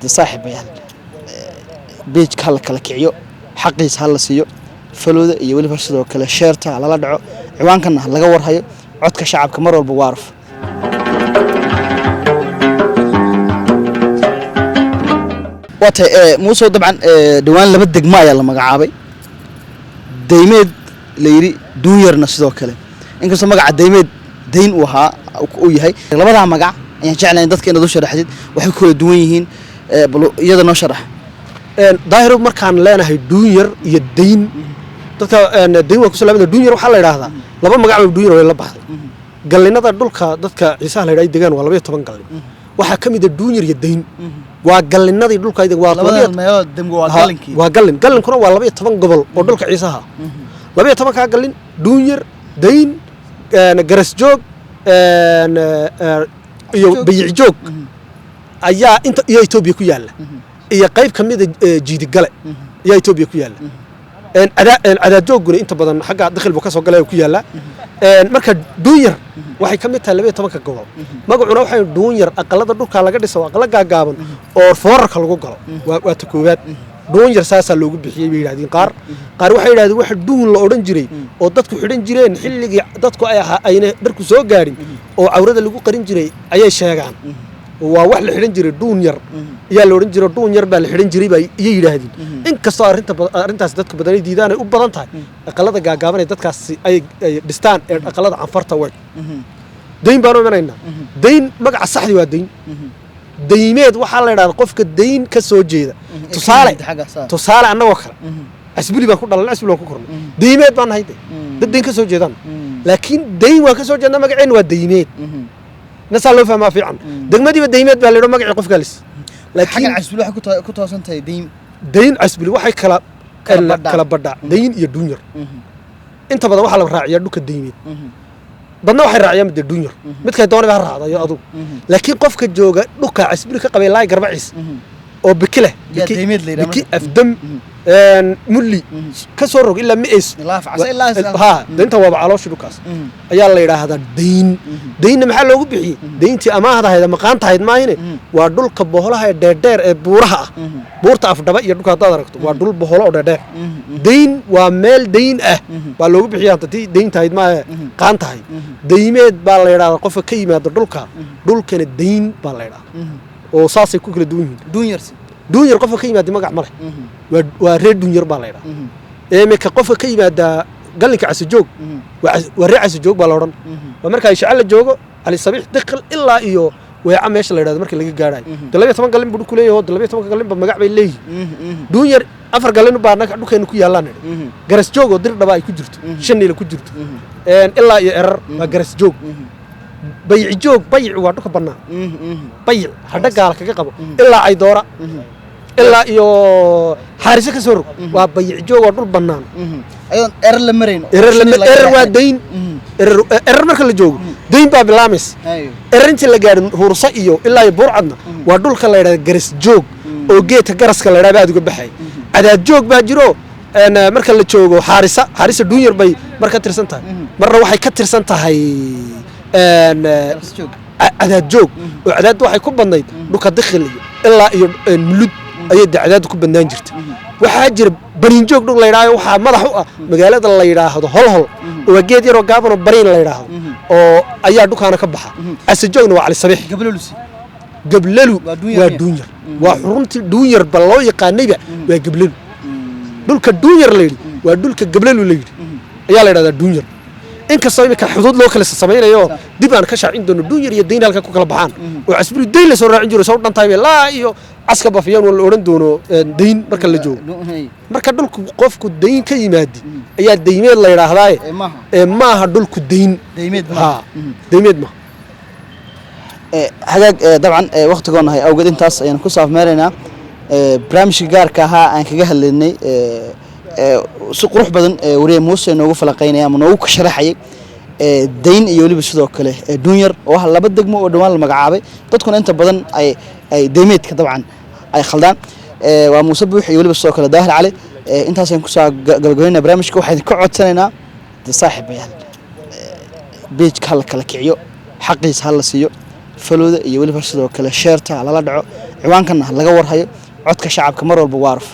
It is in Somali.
De saaxiibayaal, page-ka hala kala kiciyo, xaqiisa hala siiyo, follow-da iyo weliba sidoo kale share-ta lala dhaco, ciwaankanna ha laga warhayo. Codka shacabka mar walba waaraf. Waa tahay, Muuse. Dabcan dhowaan laba degmo ayaa la magacaabay, Daymeed la yidhi, Duunyarna sidoo kale, inkastoo magaca Daymeed dayn uu ahaa uu yahay. Labadaa magac ayaan jeclahay dadka inaad u sharaxdid waxay ku kala duwan yihiin. Bal iyada noo sharax. Daahiro, markaan leenahay Duunyar iyo Dayn, dadka dayn waa kusoo laabada. Duunyar waxaa la yidhaahdaa, laba magac ba Duunyar way la baxday. Gallinada dhulka dadka Ciisaha la yidhaha ay degaan waa 12 gallin. Waxaa ka mid a Duunyar iyo Dayn, waa gallinadii dhulka ay waa labada meelood demgo waa gallinkii. Waa gallin. Gallinkuna waa 12 gobol oo dhulka Ciisaha ah. 12-kaa gallin, Duunyar, Dayn, Garasjoog iyo Bayicjoog ayaa inta iyo Etoobiya ku yaalla, iyo qayb ka mida Jiidigale ayaa Etoobiya ku yaalla. Cadaadjoogguna inta badan xagga Dakhil buu ka soo galay oo ku yaalla. Marka Duunyar waxay ka mid tahay 12-ka gobol. Magacuna waxay Duunyar, aqalada dhulka laga dhiso waa aqalo gaagaaban oo foorarka lagu galo. Waa ta koowaad. Duunyar saasaa loogu bixiyey bay yidhahdeen qaar. Qaar waxay yidhahdeen waxa dhuun la odhan jiray oo dadku xidhan jireen xilligii dadku ay ahaa ayna dharku soo gaadhin oo cawrada lagu qarin jiray ayay sheegaan. Waa wax la xidhan jiray, dhuun yar ayaa la odhan jiray, dhuun yar baa la xidhan jiray baa iyay yidhaahdeen. Inkastoo arrinta arrintaas dadka badan ay diidaan, ay u badan tahay aqalada gaagaaban ee dadkaasi ay dhistaan ee aqalada Canfarta weg. Dayn baanu imanaynaa. Dayn magaca saxdi waa Dayn. Daymeed waxaa la yidhahdaa qofka dayn ka soo jeeda. Tusaale, annagoo kale Casbuli baan ku dhalanay, Casbuli baan ku kornay, Daymeed baan nahay. De dad dayn ka soo jeedaan, laakiin dayn waan ka soo jeednaa, magaceenna waa Daymeed. Nasaa loo fahmaa fiican. Degmadiiba Daymeed baa la yidho, magacii qofkaa lis. Laakiin laakiin Casbuli waxay ku toosan tahay dayn. Dayn Casbuli waxay kala kala badhaa. Kala badhaa Dayn iyo Duunyar. Inta badan waxaa la raaciyaa dhulka Daymeed, dadna waxay raaciyaan dee Duunyar. Midkay doonaba ha raacdayo adugu, laakiin qofka jooga dhulka Casbuli ka qabay laay Garbaciis oo Biki leh, Yaa Daymeed la yidhaha Biki marka. Afdam, Mulli ka soo rog ilaa Mi'eys Ilaa Afcasa, ha, daynta waaba caloosha dhulkaas ayaa la yidhaahdaa dayn. Daynna maxaa loogu bixiyey? Dayntii amaahda ahayd ama qaanta ahayd maahine, waa dhulka boholaha ee dheerdheer ee buuraha ah. Buurta Afdhaba iyo dhulka haddaad aragto, waa dhul boholo oo dheerdheer. Dayn waa meel dayn ah baa loogu bixiya. Hanta tii daynta ahayd maahe, qaan tahay. Daymeed baa la yidhahdaa qofka ka yimaada dhulka. Dhulkana dayn baa la yidhahdaa oo saasay ku kala duwan yihiin. Duunyarsi? Duunyar qofka ka yimaada magac ma leh, waa reer Duunyar baa la yidhahdaa. Imika qofka ka yimaada gallinka Casijoog waa reer Casijoog baa la odhan. Waa marka ay Shacala joogo, Cali Sabiix, Diqil ilaa iyo Weeca meesha la yidhahdo marka laga gaadhayo, de 12 gallin buu ku leeyahay, oo de 12-ka gallin ba magac bay leeyihiin. Duunyar afar gallin baa naga dhulkeena ku yaallaan nidhi. Garas joog oo Dir Dhaba ay ku jirto, Shaniila ku jirto, ilaa iyo Erar waa Garas joog. Bayic joog, bayic waa dhulka bannaan, bayic hadha gaala kaga qabo ilaa ay Doora ilaa iyo Xaariso ka soo rog waa bayic joog, waa dhul bannaan. Ayadoon Erar la marayn oo Erar Shinni laga Erar waa leexanayn. Dayn Erar marka la joogo dayn baa bilaamaysa. Erar intii la gaadhin Huursa iyo ilaa iyo Buurcadna waa dhulka la yidhahda Garas joog oo geedka garaska la yidhahda aad uga baxay. Cadaad joog baa jiro. Marka la joogo Xaarisa, Xaarisa Duunyar bay mar ka tirsan tahay, marna waxay ka tirsan tahay Garas joog. Cadaad joog oo cadaaddu waxay ku badnayd dhulka Dikhil iyo ilaa iyo Mulud ayay de cadaaddu ku badnaan jirtay. Waxaa jira Baniinjoog dhul la yidhahdo, waxaa madax u ah magaalada la yidhaahdo Holhol oo waa geed yaroo gaaban oo bariin la yidhaahdo oo ayaa dhulkaana ka baxa. Casajoogna waa Cali Sabiix. Gablolusi? Gablalu. Waa Duunyar waa miya? Duunyar waa xuruntii Duunyar ba loo yaqaanayba, waa Gablalu. Dhulka Duunyar la yidhi waa dhulka Gablalu la yidhi ayaa la yidhahdaa Duunyar, inkastoo imika xuduud loo kala samaynayo, dib aan ka shaacin doono Duunyar iyo dayn halka ku kala baxaan, oo Casburi dayn la soo raacin jiro soo dhan tahay laa iyo Caska Bafiyaan la odhan doono dayn marka la joogo. Marka dhulku qofku dayn ka yimaadi ayaa Daymeed la yidhaahdaaye. Ee maaha. Ee maaha dhulku dayn. Daymeed maaha. Ha, Daymeed maaha. Hagaag, dabcan waqtigoonahay awgeed intaas ayaan ku saafmeeraynaa barnaamijka gaarka ahaa aan kaga hadlaynay si qurux badan wariye Muuse noogu falanqeynaya ama noogu sharaxayay dayn iyo weliba sidoo kale Duunyar oo ah laba degmo oo dhowaan la magacaabay, dadkuna inta badan ay Daymeedka dabcan ay khaldaan. Waa Muuse Buux iyo weliba sidoo kale Daahir Cali. Intaas ayaan kusoo gabagabaynaa barnaamijka. Waxaan ka codsanaynaa de saaxiibayaal, page-ka hala kala kiciyo, xaqiisa hala siiyo, follow-da iyo weliba sidoo kale share-ta lala dhaco. Ciwaankanna ha laga warhayo. Codka shacabka mar walba waaraf.